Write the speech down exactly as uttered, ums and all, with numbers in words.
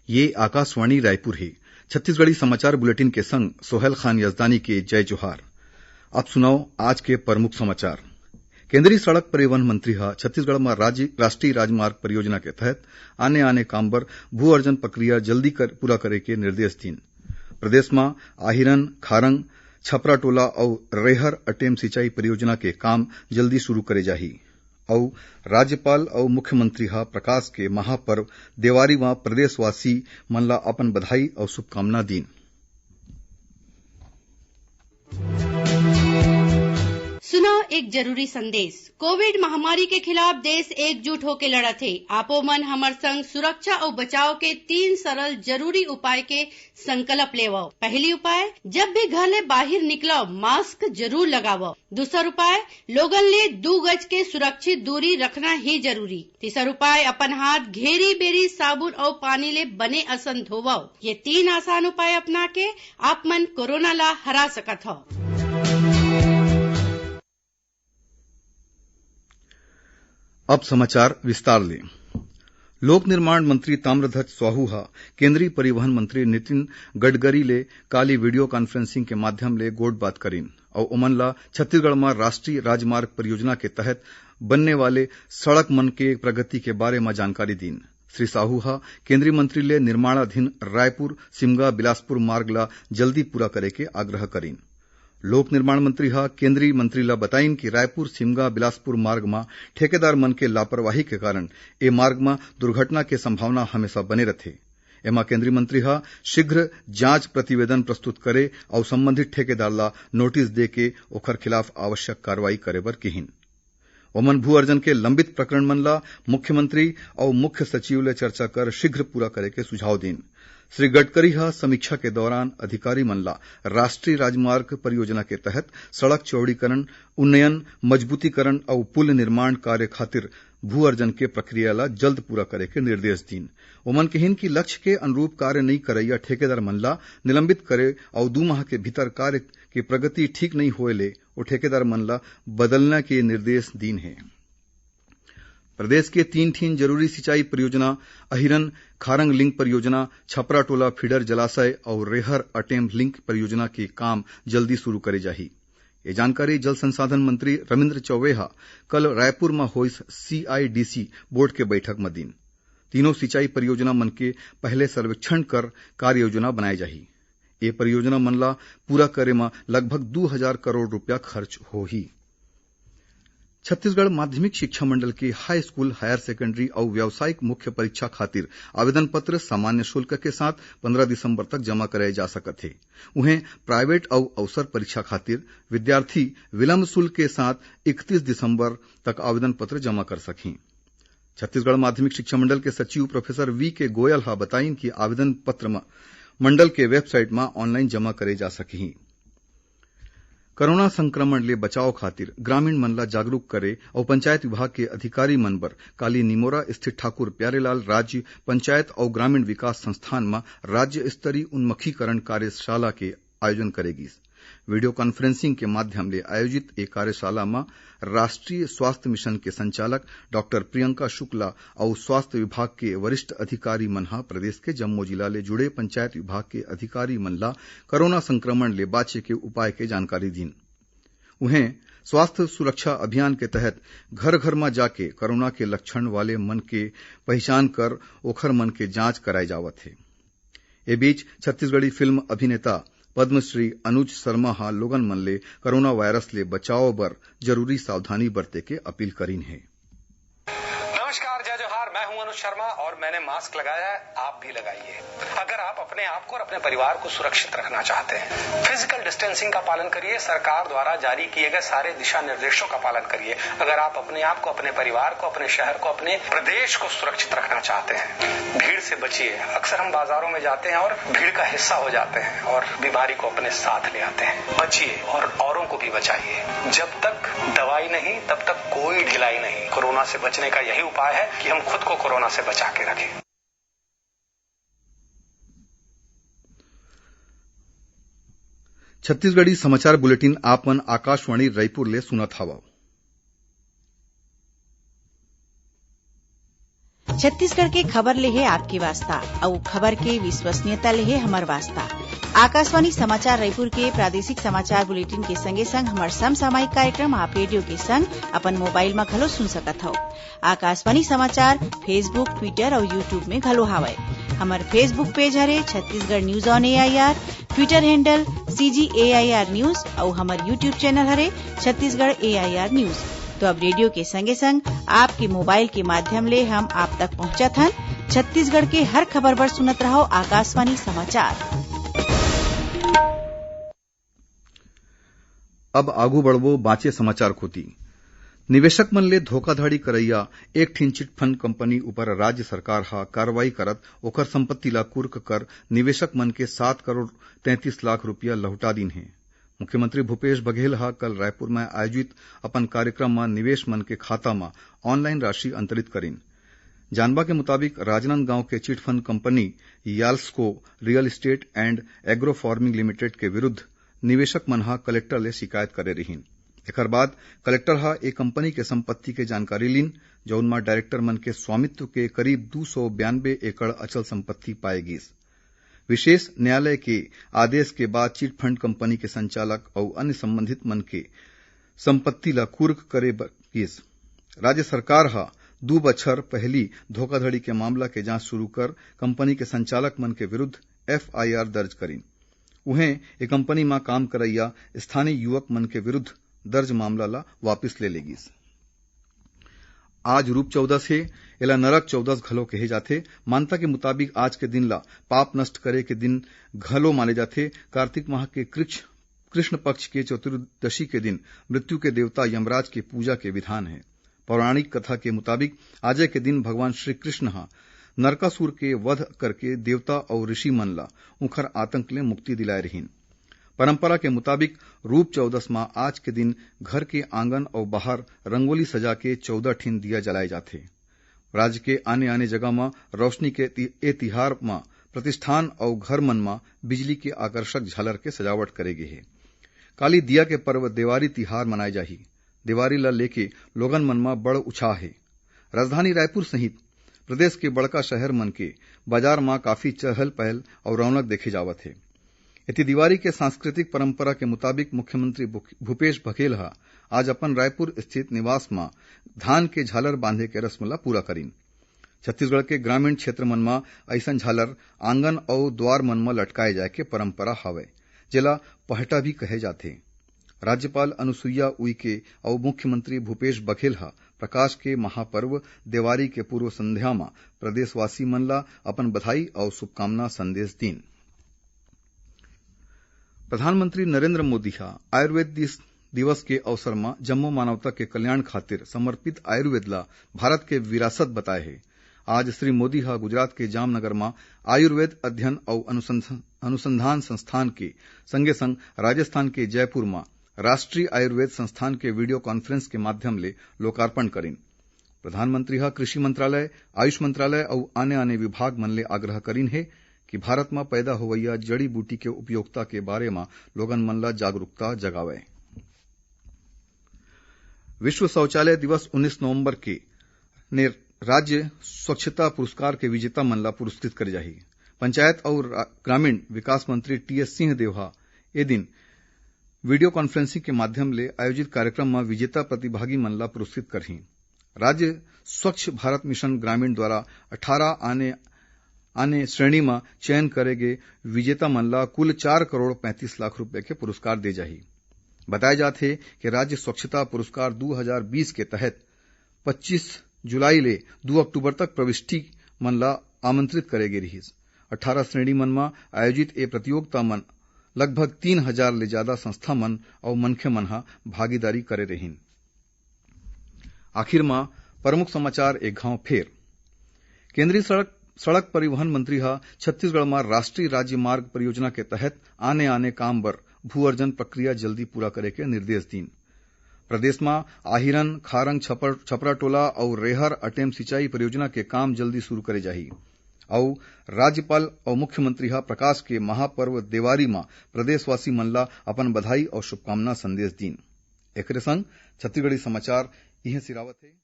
ये आकाशवाणी रायपुर हे। छत्तीसगढ़ी समाचार बुलेटिन के संग सोहेल खान यजदानी के जय जोहार। अब सुनव आज के प्रमुख समाचार। केंद्रीय सड़क परिवहन मंत्री ह छत्तीसगढ़ म राज्य, राष्ट्रीय राजमार्ग परियोजना के तहत आने-आने काम बर भू अर्जन प्रक्रिया जल्दी कर, पूरा करे के निर्देश दीन। प्रदेश म आहिरन, खारंग, छपराटोला अउ रेहर अटेम सिंचाई परियोजना के काम जल्दी शुरू करे जाही। अउ राज्यपाल अउ मुख्यमंत्री ह प्रकाश के महापर्व देवारी म प्रदेशवासी मन ला अपन बधाई अउ शुभकामना दीन। सुनव एक जरूरी संदेश। कोविड महामारी के खिलाफ देश एकजुट होके लड़त हे। आपो मन हमर संग सुरक्षा अउ बचाव के तीन सरल जरूरी उपाय के संकल्प लेवव। पहली उपाय, जब भी घर ले बाहिर निकलव, मास्क जरूर लगावव। दूसर उपाय, लोगन ले दू गज के सुरक्षित दूरी रखना ही जरूरी। तीसर उपाय, अपन हाथ घेरी बेरी साबुन अउ पानी ले बने असन धोवव। ये तीन आसान उपाय अपना के आप मन कोरोना ला हरा सकत हव। अब समाचार विस्तार ले। लोक निर्माण मंत्री ताम्रध्वज साहू ह केंद्रीय परिवहन मंत्री नितिन गडकरी ले काली वीडियो कॉन्फ्रेंसिंग के माध्यम ले गोठ बात करिन अउ ओमन ला छत्तीसगढ़ म राष्ट्रीय राजमार्ग परियोजना के तहत बनने वाले सड़क मन के प्रगति के बारे म जानकारी दीन। श्री साहू ह केंद्रीय मंत्री ले निर्माणाधीन रायपुर सिमगा बिलासपुर मार्ग ला जल्दी पूरा करे के आग्रह करिन। लोक निर्माण मंत्री ह केंद्रीय मंत्री ला बताइन कि रायपुर सिमगा बिलासपुर मार्ग म ठेकेदार मन के लापरवाही के कारण ए मार्ग म दुर्घटना के संभावना हमेशा बने रथे। एमा केंद्रीय मंत्री ह शीघ्र जांच प्रतिवेदन प्रस्तुत करे अउ संबंधित ठेकेदार ला नोटिस दे के ओखर खिलाफ आवश्यक कार्रवाई करे बर किहिन। ओमन भू अर्जन के लंबित प्रकरण मन ला मुख्यमंत्री अउ मुख्य सचिव ले चर्चा कर शीघ्र पूरा करे के सुझाव दीन। श्री गडकरी ह समीक्षा के दौरान अधिकारी मन ला राष्ट्रीय राजमार्ग परियोजना के तहत सड़क चौड़ीकरण, उन्नयन, मजबूतीकरण अउ पुल निर्माण कार्य खातिर भू अर्जन के प्रक्रिया ला जल्द पूरा करे के निर्देश दीन। ओमन कहिन कि लक्ष्य के अनुरूप कार्य नइ करइया ठेकेदार मन ला निलंबित करे अउ दू माह के भीतर कार्य के प्रगति ठीक नइ होए ले ओ ठेकेदार मन ला बदलना के निर्देश दीन हे। प्रदेश के तीन ठिन जरूरी सिंचाई परियोजना अहिरन खारंग लिंक परियोजना, छपरा टोला फीडर जलाशय अउ रेहर अटेम लिंक परियोजना के काम जल्दी शुरू करे जाही। ये जानकारी जल संसाधन मंत्री रविंद्र चौबे ह कल रायपुर म होइस सीआईडीसी बोर्ड के बैठक म दीन। तीनों सिंचाई परियोजना मन के पहले सर्वेक्षण कर कार्य योजना बनाए जाही। ये परियोजना मन ला पूरा करे म लगभग दू हजार करोड़ रुपया खर्च होही। छत्तीसगढ़ माध्यमिक शिक्षा मंडल के हाई स्कूल, हायर सेकेंडरी अउ व्यावसायिक मुख्य परीक्षा खातिर आवेदन पत्र सामान्य शुल्क के साथ पंद्रह दिसंबर तक जमा कराए जा सकत हे। उहें, प्राइवेट अउ अवसर परीक्षा खातिर विद्यार्थी विलंब शुल्क के साथ इकतीस दिसंबर तक आवेदन पत्र जमा कर सकही। छत्तीसगढ़ माध्यमिक शिक्षा मंडल के सचिव प्रोफेसर वी के गोयल ह बताइन कि आवेदन पत्र म मंडल के वेबसाइट म ऑनलाइन जमा करे जा सकही। कोरोना संक्रमण ले बचाव खातिर ग्रामीण मन ला जागरूक करे अउ पंचायत विभाग के अधिकारी मन बर काली निमोरा स्थित ठाकुर प्यारेलाल राज्य पंचायत अउ ग्रामीण विकास संस्थान म राज्य स्तरीय उन्मुखीकरण कार्यशाला के आयोजन करे गिस। वीडियो कॉन्फ्रेंसिंग के माध्यम ले आयोजित ए कार्यशाला म राष्ट्रीय स्वास्थ्य मिशन के संचालक डॉक्टर प्रियंका शुक्ला अउ स्वास्थ्य विभाग के वरिष्ठ अधिकारी मन ह प्रदेश के जम्मो जिला ले जुड़े पंचायत विभाग के अधिकारी मन ला कोरोना संक्रमण ले बांचे के उपाय के जानकारी दीन। उहें, स्वास्थ्य सुरक्षा अभियान के तहत घर-घर म जाके कोरोना के लक्षण वाले मन के पहिचान कर ओखर मन के जांच कराए जावत हे। ए बीच, छत्तीसगढ़ी फिल्म अभिनेता पद्मश्री अनुज शर्मा ह लोगन मन ले कोरोना वायरस ले बचाव बर जरूरी सावधानी बरते के अपील करीन हे। नमस्कार, जय जोहार, मैं हूं अनुज शर्मा और मैंने मास्क लगाया है, आप भी लगाइए। अगर आप अपने आप को और अपने परिवार को सुरक्षित रखना चाहते हैं, फिजिकल डिस्टेंसिंग का पालन करिए, सरकार द्वारा जारी किए गए सारे दिशा निर्देशों का पालन करिए। अगर आप अपने आप को, अपने परिवार को, अपने शहर को, अपने प्रदेश को सुरक्षित रखना चाहते हैं, भीड़ से बचिए। अक्सर हम बाजारों में जाते हैं और भीड़ का हिस्सा हो जाते हैं और बीमारी को अपने साथ ले आते हैं। बचिए और औरों को भी बचाइए। जब तक दवाई नहीं, तब तक कोई ढिलाई नहीं। कोरोना से बचने का यही उपाय है कि हम खुद को कोरोना से बचा के रखें। छत्तीसगढ़ी समाचार बुलेटिन आप मन आकाशवाणी रायपुर ले सुनत हवव। छत्तीसगढ़ के खबर ले हे आपके वास्ता, अउ खबर के विश्वसनीयता ले हे हमर वास्ता। आकाशवाणी समाचार रायपुर के प्रादेशिक समाचार बुलेटिन के संगे संग हमर समसामयिक कार्यक्रम आप रेडियो के संग अपन मोबाइल म घलो सुन सकत हव। आकाशवाणी समाचार Facebook, Twitter अउ YouTube में घलो हावय। हमर Facebook पेज हरे Chhattisgarh news on AIR, Twitter handle CG AIR news अउ हमर YouTube चैनल हरे छत्तीसगढ़ एआईआर न्यूज। तो अब रेडियो के संगे संग आपके मोबाइल के माध्यम ले हम आप तक पहुंचत हन। छत्तीसगढ़ के हर खबर बर सुनत रहव आकाशवाणी समाचार। अब आगू बढ़बो बांचे समाचार कोति। निवेशक मन ले धोखाधड़ी करइया एक ठिन चिटफंड कंपनी ऊपर राज्य सरकार ह कार्रवाई करत ओकर संपत्ति ला कुर्क कर निवेशक मन के सात करोड़ तैंतीस लाख रुपया लहुटा दीन हे। मुख्यमंत्री भूपेश बघेल ह कल रायपुर म आयोजित अपन कार्यक्रम म निवेश मन के खाता म ऑनलाइन राशि अंतरित करिन। जानबा के मुताबिक, राजनांदगांव के chit fund company Yalsco real estate and agro farming limited के विरुद्ध निवेशक मन ह कलेक्टर ले शिकायत करे रिहीन। एखर बाद कलेक्टर ह ए कंपनी के संपत्ति के जानकारी लीन, जउन म डायरेक्टर मन के स्वामित्व के करीब दू सौ बयानबे एकड़ अचल संपत्ति पाए गिस। विशेष न्यायालय के आदेश के बाद चिटफंड कंपनी के संचालक अउ अन्य संबंधित मन के संपत्ति ला कुर्क करे बर गिस। राज्य सरकार ह दू बछर पहिली धोखाधड़ी के मामला के जांच शुरू कर कंपनी के संचालक मन के विरुद्ध एफआईआर दर्ज करिन। उहें, ए कंपनी म काम करइया स्थानीय युवक मन के विरुद्ध दर्ज मामला ला वापिस ले ले गिस। आज रूप चौदस हे, एला नरक चौदस घलो कहे जाथे। मान्यता के मुताबिक आज के दिन ला पाप नष्ट करे के दिन घलो माने जाथे। कार्तिक माह के कृक्ष-, कृष्ण पक्ष के चतुर्दशी के दिन मृत्यु के देवता यमराज के पूजा के विधान हे। पौराणिक कथा के मुताबिक आजे के दिन भगवान श्री कृष्ण ह नरकासुर के वध करके देवता अउ ऋषि मन ला उंखर आतंक ले मुक्ति दिलाए रिहीन। परंपरा के मुताबिक रूप चौदस म आज के दिन घर के आंगन अउ बाहर रंगोली सजा के चौदह ठिन दिया जलाए जाथे। राज्य के आने-आने जगह म रोशनी के ति-, ए तिहार म प्रतिष्ठान अउ घर मन म बिजली के आकर्षक झालर के सजावट करे गे हे। काली दिया के पर्व देवारी तिहार मनाए जाही। देवारी ल लेके लोगन मन म बड़ उछाह हे। राजधानी रायपुर सहित प्रदेश के बड़का शहर मन के बाजार म काफी चहल-पहल अउ रौनक देखे जावत हे। एती, दिवारी के सांस्कृतिक परंपरा के मुताबिक मुख्यमंत्री भूख-, भूपेश बघेल ह आज अपन रायपुर स्थित निवास म धान के झालर बांधे के रस्म ल पूरा करिन। छत्तीसगढ़ के ग्रामीण क्षेत्र मन म अइसन झालर आंगन अउ द्वार मन म लटकाए जाए के परंपरा हवय, जेला पहटा भी कहे जाथे। राज्यपाल अनुसुईया उइके अउ मुख्यमंत्री भूपेश बघेल ह प्रकाश के महापर्व देवारी के पूर्व संध्या म प्रदेशवासी मन ला अपन बधाई अउ शुभकामना संदेश दीन। प्रधानमंत्री नरेंद्र मोदी ह आयुर्वेद दिस-, दिवस के अवसर म जम्मो मानवता के कल्याण खातिर समर्पित आयुर्वेद ला भारत के विरासत बताए हे। आज श्री मोदी ह गुजरात के जामनगर म आयुर्वेद अध्ययन अउ अनुसंध-, अनुसंधान संस्थान के संगे संग राजस्थान के जयपुर म राष्ट्रीय आयुर्वेद संस्थान के वीडियो कॉन्फ्रेंस के माध्यम ले लोकार्पण करिन। प्रधानमंत्री ह कृषि मंत्रालय, आयुष मंत्रालय अउ आने-आने विभाग मन ले आग्रह करिन हे कि भारत म पैदा होवइया जड़ी-बूटी के उपयोगिता के बारे म लोगन मन ल जागरूकता जगावय। विश्व शौचालय दिवस उन्नीस नवंबर के ने राज्य स्वच्छता पुरस्कार के विजेता मन ला पुरस्कृत करे जाही। पंचायत अउ रा-, ग्रामीण विकास मंत्री टीएस सिंहदेव ह ए दिन वीडियो कॉन्फ्रेंसिंग के माध्यम ले आयोजित कार्यक्रम म विजेता प्रतिभागी मन ला पुरस्कृत करही। राज्य स्वच्छ भारत मिशन ग्रामीण द्वारा अठारह आने, आने श्रेणी म चयन करे गे विजेता मन ला कुल चार करोड़ पैंतीस लाख रुपए के पुरस्कार दे जाही। बताए जात हे कि राज्य स्वच्छता पुरस्कार दू हजार बीस के तहत पच्चीस जुलाई ले दू अक्टूबर तक प्रविष्टि मन ला आमंत्रित करे गे रिहिस। अठारह श्रेणी मन म आयोजित ए प्रतियोगिता मन लगभग तीन हजार ले जादा संस्था मन अउ मनखे मन ह भागीदारी करे रिहिन। आखिर म प्रमुख समाचार एक घांव फेर। केंद्रीय सड़क, सड़क परिवहन मंत्री ह छत्तीसगढ़ म राष्ट्रीय राज्य मार्ग परियोजना के तहत आने-आने काम बर भू अर्जन प्रक्रिया जल्दी पूरा करे के निर्देश दीन। प्रदेश म आहिरन, खारंग, छपर-, छपराटोला अउ रेहर अटेम सिंचाई परियोजना के काम जल्दी शुरू करे जाही। अउ राज्यपाल अउ मुख्यमंत्री ह प्रकाश के महापर्व देवारी म प्रदेशवासी मन ला अपन बधाई अउ शुभकामना संदेश दीन। एकरे संग छत्तीसगढ़ी समाचार इहें सिरावत हे।